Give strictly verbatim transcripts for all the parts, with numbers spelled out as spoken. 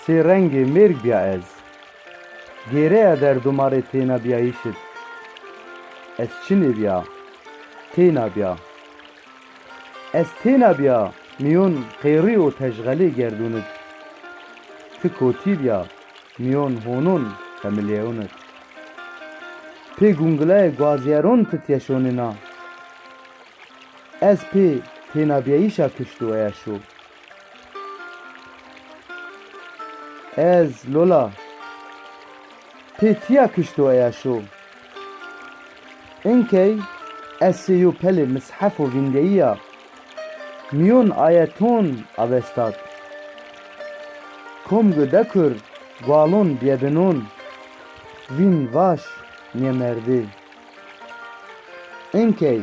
Sê rengê mêrg bîya ez. Gêreya derdo ma rê tênabîyayîşid. Ez çinê bîya, têna bîya. Ez têna bîya mîyon qêrî û tejxelê gerdûnid. Ti kotî bîya mîyon honon xemilîyonid. Pê gungilayê guazyeron ti tîya şonêna. Ez pê tênabîyayîşa kişt û eyaşo. Ez, Lola, pê tîya kişt û eyaşo. Inkey ez sê yo pelê mishefo vîndeyîya mîyon ayeton avestad. Komgi dekur gualon bîyebinon, vîn vaş nêmerdê. Inkey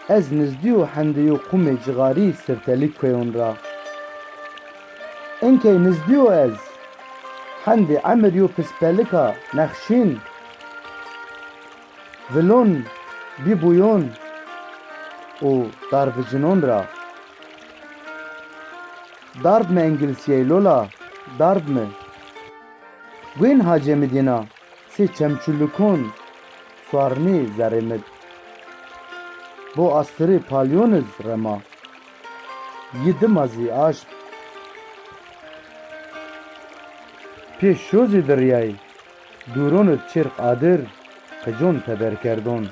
ez nizdîyo hendê yo qumê cixarî sirtelî kueyon ra. Inkey nizdîyo ez hendê emir yo pispelika nexşîn, vilon, bîbuyon û darbicinon ra. Darb mi engilsîyey Lola, darb mi. Guên hacemidîna sê çemçulikon suarnê zerrê mi d. Bo astirê palyon iz rema. Yi dima zî aşm. Pê şozî dirîyay, dûron id çirq adir, qicon teber kerdon.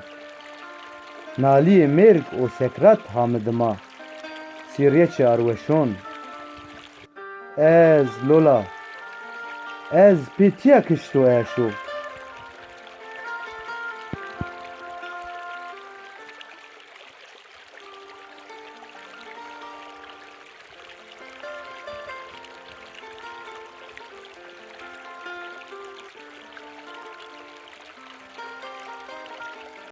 Nalîyê mêrg û sekrat ha mi dima, sîryeçê arweşon. Ez, Lola, ez pê tîya kişt û eyaşo.